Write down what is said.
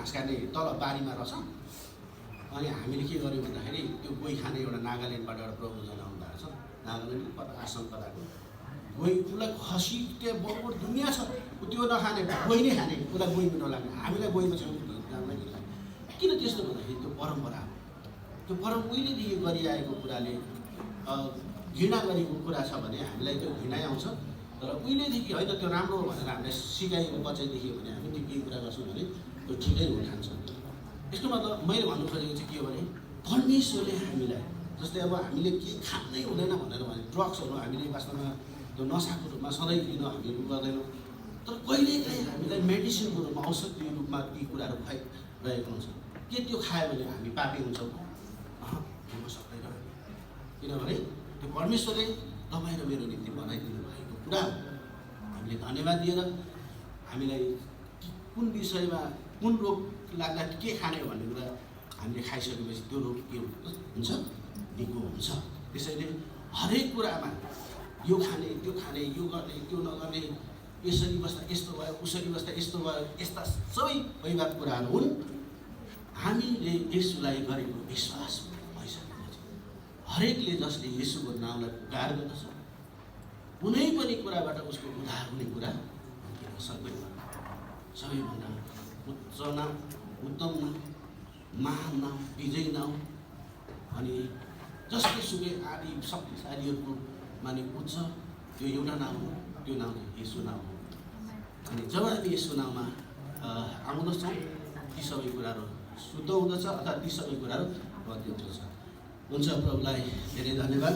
घाँस काट्ने तल बारीमा रहेछ। अनि हामीले के गर्यौँ भन्दाखेरि त्यो गोही खाने एउटा नागाल्यान्डबाट एउटा प्रभुजन आउनु भएको छ, नागाल्यान्ड कता आसाम कताको गोही, उसलाई खसी त्यो बरबर दुनियाँ छ, त्यो नखाने गोही नै खाने, उसलाई गोही मिठो लाग्ने, हामीलाई गोहीमा छेउ किन त्यस्तो भन्दाखेरि त्यो परम्परा हो। त्यो उहिलेदेखि गरिआएको कुराले घृणा गरेको कुरा छ भने हामीलाई त्यो घृणा आउँछ। तर उहिलेदेखि होइन त्यो राम्रो हो भनेर हामीलाई सिकाइएको बच्चैदेखि हो भने हामी त्यो केही कुरा गर्छौँ भने त्यो ठिकै हुन ठान्छ। यसको मतलब मैले भन्नु खोजेको चाहिँ के हो भने परमेश्वरले हामीलाई जस्तै अब हामीले के खानै हुँदैन भनेर भने ड्रग्सहरू हामीले वास्तवमा त्यो नसाको रूपमा सधैँ लिन हामीहरू गर्दैनौँ। तर कहिलेकाहीँ हामीलाई मेडिसिनको रूपमा औषधि रूपमा ती कुराहरू खुवाइरहेको हुन्छ। के त्यो खायो भने हामी पापी हुन्छौँ? हुन सक्दैन, किनभने त्यो परमेश्वरले तपाईँ र मेरो निम्ति बनाइदिनु भएको कुरा हो। हामीले धन्यवाद दिएर हामीलाई कुन विषयमा कुन रोग लाग्दा के खाने भन्ने कुरा हामीले खाइसकेपछि त्यो रोग के हुन्छ? निको हुन्छ। त्यसैले हरेक कुरामा यो खाने त्यो खाने, यो गर्ने त्यो नगर्ने, यसरी बस्दा यस्तो भयो, उसरी बस्दा यस्तो भयो, यस्ता सबै वैवाद कुराहरू हुन्। हामीले येशूलाई गरेको विश्वास भइसकेपछि हरेकले जसले येशूको नामलाई पुकार गर्दछ कुनै पनि कुराबाट उसको उद्धार हुने कुरा सक्दैन। सबैभन्दा उच्च नाम, उत्तम नाम, महान नाम, विजयी नाम, अनि जस्तो सुकै आदि शक्तिशालीहरूको माने उच्च त्यो एउटा नाम हो, त्यो नाम येशू नाम हो। अनि जब हामी येशू नाममा आउँदछौँ ती सबै कुराहरू शुद्ध हुँदछ, अर्थात् ती सबै कुराहरू बदलिँदछ। हुन्छ, प्रभुलाई धेरै धन्यवाद।